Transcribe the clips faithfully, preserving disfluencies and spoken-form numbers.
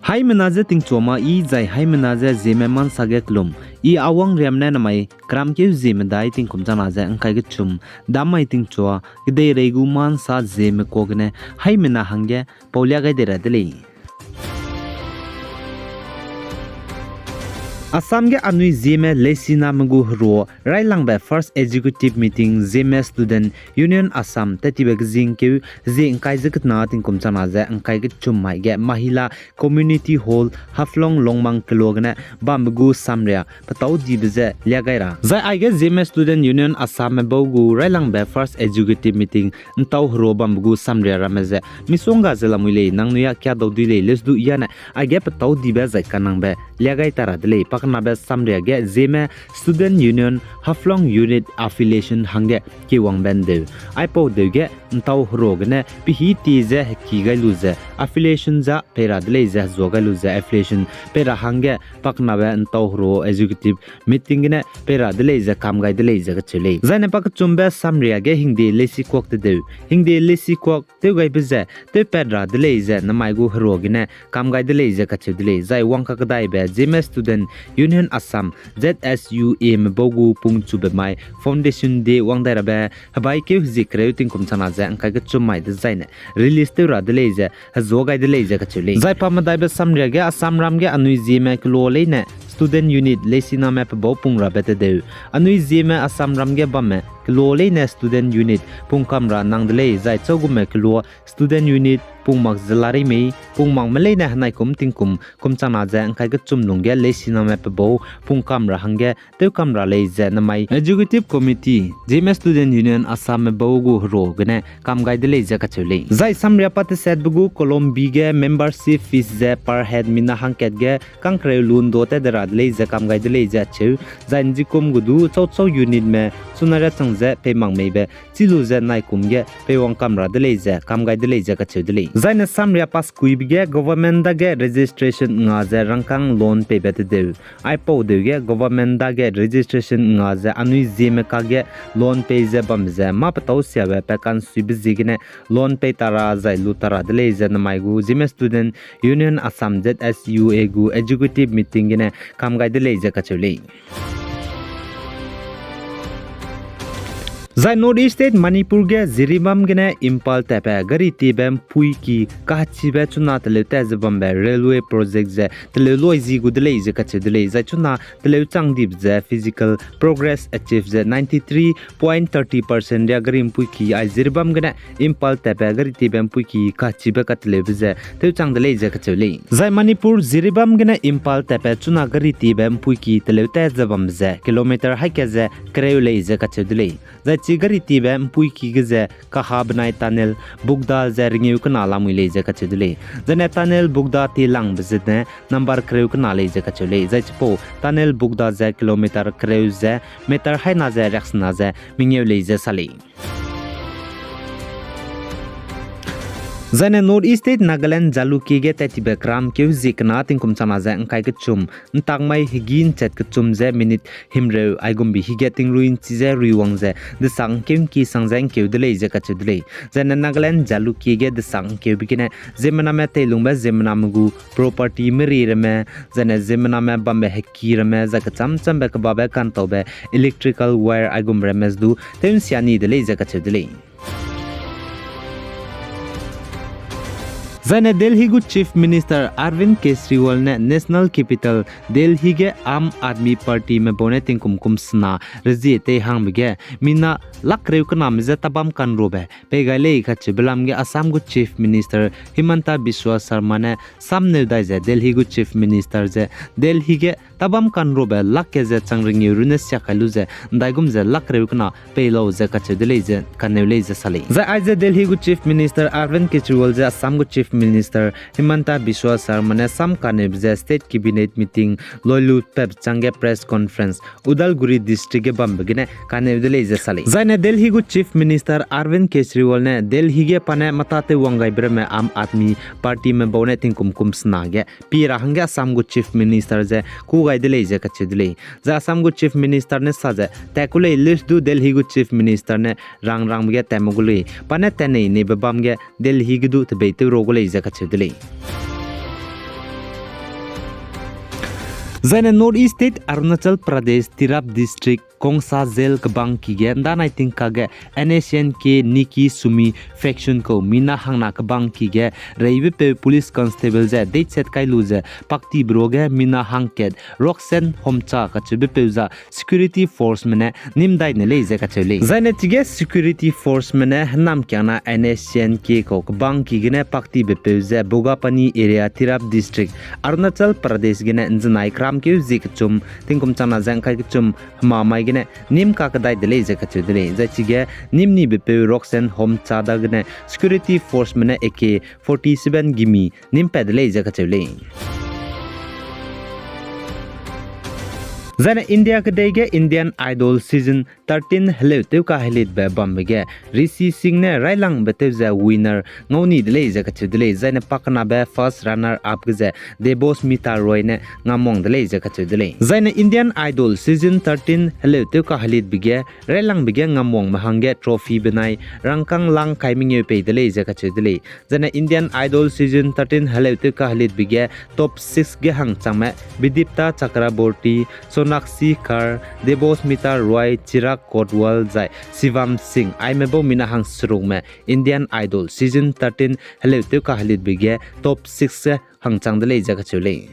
Haimena je tingchua ma i zai haimena je Zeme mansa ge kelum, i Awang Riam ne namai keramkeu Zeme dai tingkum changna ze ngkai kechum, dam mai tingchua, kedeirei gu mansa Zeme kuak gene haimena hangge paulia gai de ra de lei. Assam ge anui Zeme leisiname gu herua railangbe First Executive Meeting Zeme Student Union Assam tat tibe kezingkeu zie ngkai ze kena tingkum changna ze ngkai kechum mai ge Mahila Community Hall, Haflong Longmang kelua gene bambe gu samria petâu dibe ze lia gai ra. Zai aige Zeme Student Union Assamme bau gu railangbe First Executive Meeting ntau herua bambe gu samria ramme ze misongga ze lamui lei, nangnui a kiadau dui lei, leusdu yane aige petâu dibe zai kanangbe lia gai ta ra de lei. Pakenabe samria ge Zeme Student Union Haflong Unit Affiliation hangge kewangbe ndeu, aipau deu ge ntau herua gene pehî tie ze heki gai lu ze affiliation za pei ra de lei ze hezua gai lu ze affiliation pei ra hangge pakenabe ntau herua executive meeting gene pei ra de lei ze kam gai de lei ze kacheu lei. Zaine pakechumbe samria ge hingde leisikuak tedeu, hingde leisikuak tewgaibe ze tewpat ra de lei ze namai gu herua gene kam gai de lei ze kacheu de lei. Zai wangkakdaibe Zeme Student Union Assam, Z S U A me bau gu pungchube mai Foundation Day wang dai rabe hebaikeu hezie kereu tingkum changna ze ngkai kechum mai dezaine release tew ra de lei ze hezua gai de lei ze kacheu lei. Zai pamedaibe samria ge Assamram ge anui Zeme kelua leine student unit leisiname pebau pung rabe tedeu, anui Zeme Assamram ge bamme kelua leine student unit pungkam ra nang de lei, zai châugume kelua student unit pung mak ze larei mei, pung makme leine henaikum tingkum kum changna ze ngkai kechum lungge leisiname pebau pungkam ra hangge tewkam ra lei ze namai Executive Committee, Zeme Student Union Assamme bau gu herua gene kam gai de lei ze kacheu lei. Zai samria patesetbe gu Kolombi ge membership fees ze per head mina hangkat ge kangkereu lu ndo tat de ra de lei ze kam gai de lei ze acheu, zai nzikum gu du châuchâu unitme chuna riachang ze pei mak meibe chi lu ze naikum ge peiwang kam ra de lei ze kam gai de lei ze kacheu de lei. Zaine samria paskuibe ge government dage registration nga ze rangkâng loan peibe tedeu, aipau deu ge government dage registration nga ze anui Zeme kage loan pei ze bam ze mâ petâu siabe pe kansuibe ziegene loan pei ta ra zai lu ta ra de lei ze namai gu Zeme Student Union Assam, Z S U A gu executive meeting gene kam gai de lei ze kacheu lei. Zai North East State Manipur ge Jiribam gene Imphal tatbe gari tiebe mpuiki kachibe chuna teleu tat ze bambe railway project ze teleu loi zi gu de lei ze kacheu de lei. Zai chuna teleu chang dibe ze physical progress achieve ze ninety three point thirty percent ria gari mpuiki ai Jiribam gene Imphal tatbe gari tiebe mpuiki kachibe kateleube ze tewchang de lei ze kacheu lei. Zai Manipur Jiribam gene Imphal tatbe chuna gari tiebe mpuiki teleu tat ze bambe ze kilometer haika ze kereu lei ze kacheu de lei. Zai chi gari tiebe mpuiki ge ze kaha benai tunnel bugda ze rengeu kena lamui lei ze kacheu de lei. Zaine tunnel bugda tilangbe zene number kereu kena lei ze kacheu lei. Zai chipau tunnel bugda ze kilometer kereu ze meter haina ze riaksena ze mengeu lei ze sa lei. Zaine North East State Nagaland Jalukie ge tat tibe keramkeu zie kena tingkum changna ze ngkai kechum, ntakmai hegî nchat kechum ze minute himreu aigumbe hige tingrui nchi ze ruiwang ze desang ngkeu ngki sang ze ngkeu de lei ze kacheu de lei. Zaine Nagaland Jalukie ge desang ngkeube gene ziemmename teilungbe ziemmename gu property meri ramme, zaine ziemmename bambe heki ramme, zai kecham chambe kebabe kantaube electrical wire aigum ramme du tew nsia ni de lei ze kacheu de lei. Zaine Delhi gu Chief Minister Arvind Kejriwal ne National Capital Delhi ge Aam Aadmi Partyme bau ne tingkum kum sena rezie tei hangbe ge mina lak kereu kename je tabam kanrobe pei gai lei kacheube lam ge Assam gu Chief Minister Himanta Biswa Sarma ne samneu dai ze Delhi gu Chief Minister ze Delhi ge tabam kanrobe lak ke ze chang rengeu runne siak kai lu ze ndaigum ze lak kereu kena pei lau ze kacheu de lei ze kaneu lei ze sa lei. Zai aize Delhi gu Chief Minister Arvind Kejriwal ze Assam gu Chief Minister Himanta Biswa Sarma ne sam kaneube ze State Cabinet meeting loi lu pep changge press conference Udalguri District ge bambe gene kaneu de lei ze sa lei. Zaine Delhi gu Chief Minister Arvind Kejriwal ne Delhi ge pa ne mata tew wang gaibe ramme Aam Aadmi Partyme bau ne tingkum kum sena ge pie ra hangge Assam gu Chief Minister ze kû gai de lei ze kacheu de lei. Zai Assam gu Chief Minister ne sa ze tat ku lei, leusdu Delhi gu Chief Minister ne rang rangbe ge tat me gu lei. Pa ne tat nei neibe bam ge Delhi ge du tebei tew ro gu lei ze kacheu de lei. Zaine North East State Arunachal Pradesh Tirap District Kongsa Jail kebangki ge ndanai tingkak ge N S C N K Niki Sumi faction kau mina hangna kebangki ge reibepeu police constable ze deichat kai lu ze paktibe ruage mina hangkat Roxanne Homcha kacheubepeu za security forceme ne nîm dai ne lei ze kacheu lei. Zaine chige security forceme ne hênamkiangna N S C N K kau kebangki gene paktibepeu ze Bogapani area Tirap District Arunachal Pradesh gene nzenai kramkeu zie kechum tingkum changna ze ngkai kechum hemamai gene nîm kakedai de lei ze kacheu de lei. Zai chige nîm nibepeu Roxanne Homcha dagene security forceme ne A K forty-seven gimi nîm pat de lei ze kacheu lei. Zaine India kedei ge Indian Idol season thirteen heleu tew kahelitbe bambe ge Rishi Singh ne railangbe tew ze winner ngau ni de lei ze kacheu de lei. Zaine pakenabe first runner up ge ze Debosmita Roy ne ngamwang de lei ze kacheu de lei. Zaine Indian Idol season thirteen heleu tew kahelitbe ge railangbe ge ngamwangme hangge trophy benai rangkâng lang kai mengeu pei de lei ze kacheu de lei. Zaine Indian Idol season thirteen heleu tew kahelitbe ge top six ge hangchangme Bidipta Chakraborty, Sonakshi Kar, Debosmita Roy, Chirag Kotwal zai Shivam Singh aime bau mina hangserukme Indian Idol season thirteen heleu tew kahelitbe ge top six ge hangchang de lei ze kacheu lei.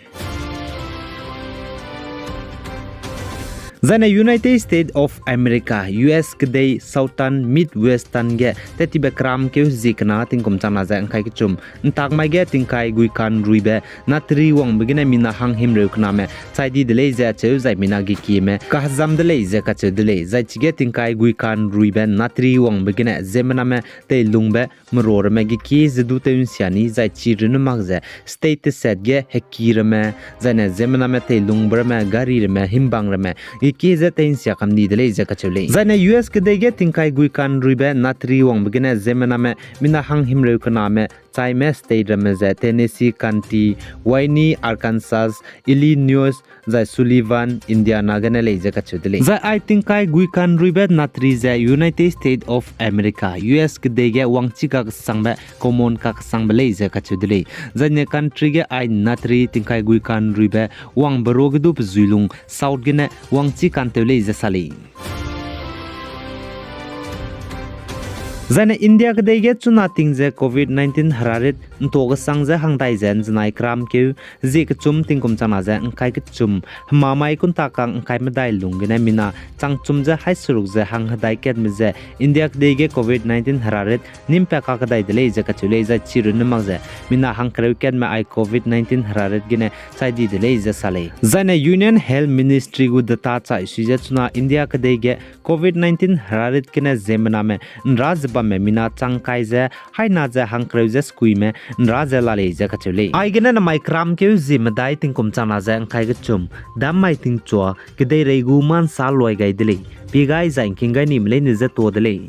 Zaine United States of America, U S kedei Southern Midwestern ge tettibe kramkeu zie kena tingkum changna ze ngkai kechum ntakmai ge tingkai guikanruibe natri wangbe gene mina hang himreu kename chai di de lei ze acheu zai mina gekieme kahezam de lei ze kacheu de lei. Zai chige tingkai guikanruibe natri wangbe gene ziemmename teilungbe merua ramme gekie ze du tew nsia ni zai chi runne mak ze state teset ge heki ramme, zaine ziemmename teilungbe ramme, gari ramme, himbang ramme gekie ze tei nsia kam ni de lei ze kacheu lei. Zaine U S kedei ge tingkai guikanruibe natri wangbe gene ziemmename mina hang himreu kename chaime state ramme ze Tennessee, Kentucky, Wayne, Arkansas, Illinois, zai Sullivan, Indiana gene lei ze kacheu de lei. Zai ai tingkai guikanruibe natri ze United States of America, U S kedei ge wangchi kakesangbe, common kakesangbe lei ze kacheu de lei. Zaine country ge ai natri tingkai guikanruibe wangbe ruage du pezuilung South gene wangchi kantew lei ze sa lei. Zaine India kedei ge chuna ting ze COVID nineteen herarit ntua kesang ze hangdai ze nzenai kramkeu zie kechum tingkum changna ze ngkai kechum hemamai kunta kang ngkai medai lung gene mina changchum ze haî seruk ze hanghedai katme ze India kedei ge COVID nineteen herarit nîm pa kakedai de lei ze kacheu lei. Zai chi runne mak ze mina hangkereu katme ai COVID nineteen herarit gene chai di de lei ze sa lei. Zaine Union Health Ministry gu data chai sui ze chuna India kedei ge COVID nineteen herarit gene ziemmename nra ze bamme mina chang kai ze haina ze hangkereu ze sekuime nra ze la lei ze kacheu lei. Aigene namai kramkeu zie medai tingkum changna ze ngkai kechum dammai tingchua kedeirei gu ma nsa luai gai de lei. Pie gai zai ngking gai nime leine ze tuâ de lei.